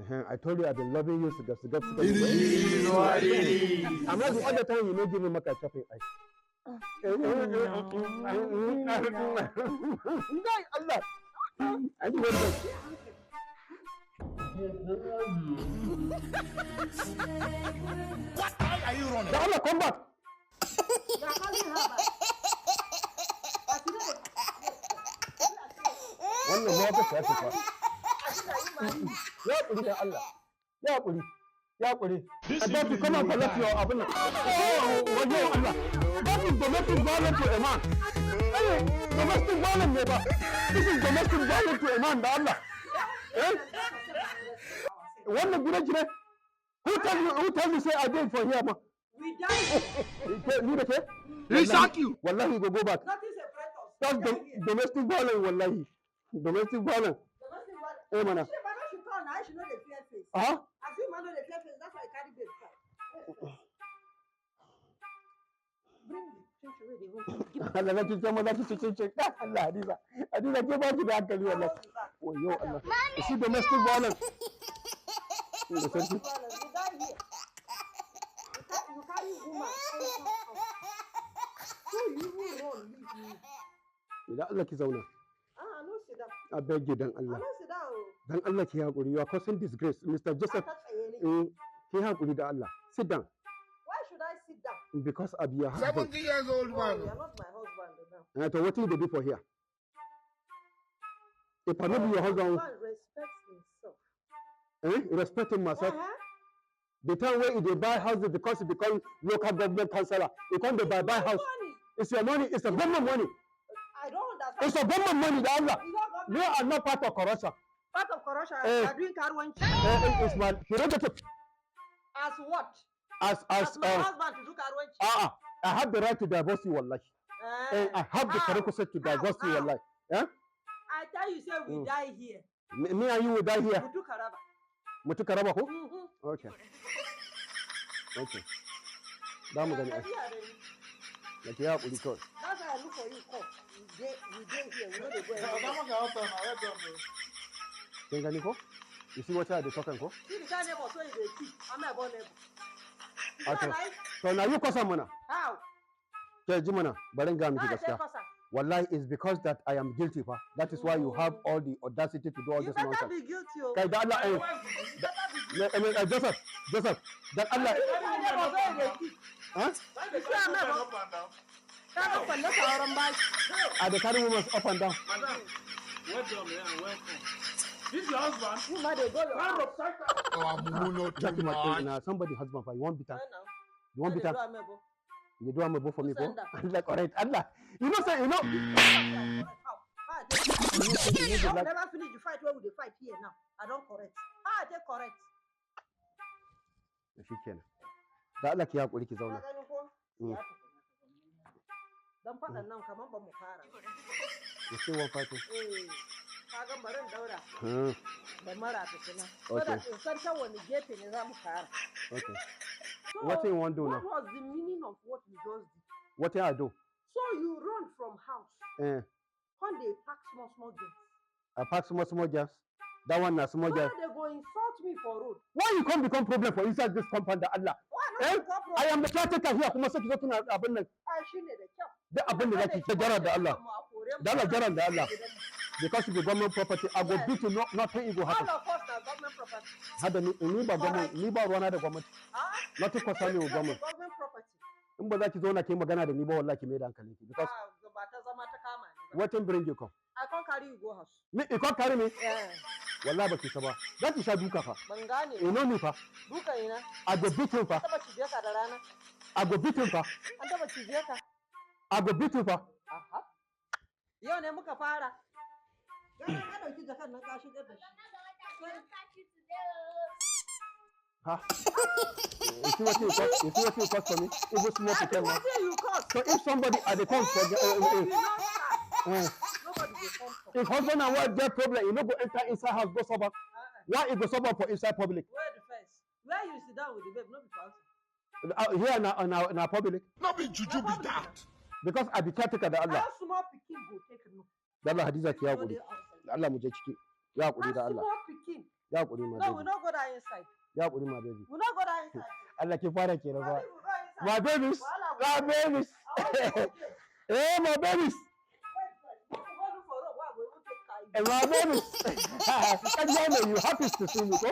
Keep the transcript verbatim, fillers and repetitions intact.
Eh, I told you I've been loving you. Siga, siga, siga. Amma the other time you no give me maka shopping. Ai. Ngai Allah. An ji wannan. What are you running? Da Allah, come back. Wannan ma wata shafi fa. Ya haƙuri da Allah. Ya haƙuri. Ya haƙuri. That is come and collect your abin nan. Oh, wayo Allah. That is domestic violence to a man. Hey, domestic violence ne ba. This is domestic violence to a man, da Allah. Eh? Wannan gidan ki ne? Who tell you, who tell you say I dey for here, ma? We die. Ke, ni da ke? He shock you. Wallahi, go, go back. Nothing separate us. That's dom-, domestic violence, wallahi. Domestic violence. Domestic violence. Eh, mana. She, mana, she call now, she know the fear face. Uh-huh. As you man know the fear face, that's why I carry babe. Bring the chin chin wey dey hold. Allah, na chin chin, na chin chin, chin chin. Allah, Hadiza. Hadiza, ke ba ki da hankali, wallahi. Wayo Allah. You see domestic violence. Domestic violence. You die here. You ca-, you carry woman. So you even run, leave me. Idan Allah ki zauna. Ah, no sit down. I beg you, dan Allah. I no sit down. Dan Allah ki haƙuri. You are causing disgrace. Mister Joseph, eh, ki haƙuri da Allah. Sit down. Why should I sit down? Because I'm your husband. Seventy years old man. No, you're not my husband now. Eh, to wetin you dey do for here? If I no be your husband. Husband respects himself. Eh? Respecting myself. Uh-huh. The time wey e dey buy house because e become local government councillor, e come dey buy, buy house. Money. It's your money. It's a government money. I don't understand. It's a government money, da Allah. It's not government. Me, I'm not part of corruption. Part of corruption, eh, you are doing karuwanci. Eh, eh, it's my prerogative. As what? As, as, as my, uh, husband to do karuwanci. Ah, ah. I have the right to divorce you, wallahi. Eh. Eh, I have the prerequisite to divorce you, wallahi. Eh? I tell you, say we die here. Me, me and you will die here. Mutu karaba. Mutu karaba ko? Mm-hmm. Okay. Okay. Za mu gani. Ka ji yare. Da ki haƙuri kawai. That's why I look for you, come. We dey, we dey here. We no dey go anywhere. Kin gani ko? You see what I dey talk am ko? See the kind neighbor so you dey keep. Am I born neighbor? Ah, to. To, na you cause am mana. How? Ke ji mana, bari in ga miki gaskiya. Wallahi, it's because that I am guilty fa. That is why you have all the audacity to do all this nonsense. You better be guilty o. Kai da Allah, eh, eh, eh, Joseph, Joseph, dan Allah. Huh? You see, I'm not. Ka ga kwalle sauran baki. I dey carry women up and down. Madam, welcome, yeah, welcome. This your husband? You ma dey go your house. Our mumu no too much. Na somebody husband fa, you wan beat am? You wan beat am? You do am ebo for me, ko? Like, correct. Allah. You know say, you know. Never finish the fight wey we dey fight here now. I don correct. How I take correct? Shi kenan. Da Allah ki haƙuri ki zauna. Ka gani ko? Mm. Ya tukuna. Dan faɗan nan kamar ba mu fara. You still want fighting? Eh, ka ga bari in daura. Hmm. Da mara tukuna. So that in san ta wani gefe ne za mu fara. Okay. So, what you want do now? What was the meaning of what you just did? What I do? So you run from house. Eh. Come dey pack small small girls. I pack small small girls. That one na small girl. Why they go insult me for road? Why you come become problem for inside this compound, da Allah? Why not become problem? I am the caretaker here, kuma sai ki zo kina abin nan. Ai, shi ne da kyau. Duk abin da zaki, ki gyara da Allah. Da Allah, gyara da Allah. Because you be government property, I go beat you, no, nothing you go happen. All of us na government property. Hada ni, ni ba government, ni ba ruwana da gwamnati. Ah? Nothing concern me with government. Government property. In ba za ki zauna ki yi magana da ni ba, wallahi ki mai da hankalin ki. Because ba ta zama ta kama ni ba. Wetin bring you come? I come carry you go house. Me, you come carry me? Yeah. Wallahi ba ki sa ba. Za ki sha duka fa. Ban gane. You know me fa. Duka ina? I go beat him fa. Taba cije ka da rana. I go beat him fa. An taba cije ka. I go beat him fa. Aha. Yau ne muka fara. Gara ka ɗauki jakan nan ka shigar da shi. Ha? You see what you cost? You see what you cost for me? Even small pikin now. What do you cost? So if somebody at the come for the, uh, uh, uh, uh, nobody dey come for. If husband and wife get problem, you no go enter inside house go solve am. Uh-uh. Why you go solve am for inside public? Where the first? Where you sit down with the babe, no be for outside. Uh, here na, na, na public. No be juju be that. Because I be caretaker da Allah. How small pikin go take no? Da Allah, Hadiza, ki haƙuri. Da Allah, mu je ciki. Ya haƙuri da Allah. How small pikin Ya hakuri, my No, we baby. No go that inside. Ya hakuri, my baby. We No go that inside. Allah, ki fara kenan fa. We go inside. My babies. Wahala My go. Babies. Eh, my babies. Wait, wait. Make we go look for road wey I go even take carry you. Eh, my babies. Kaji, you happy to see me, ko?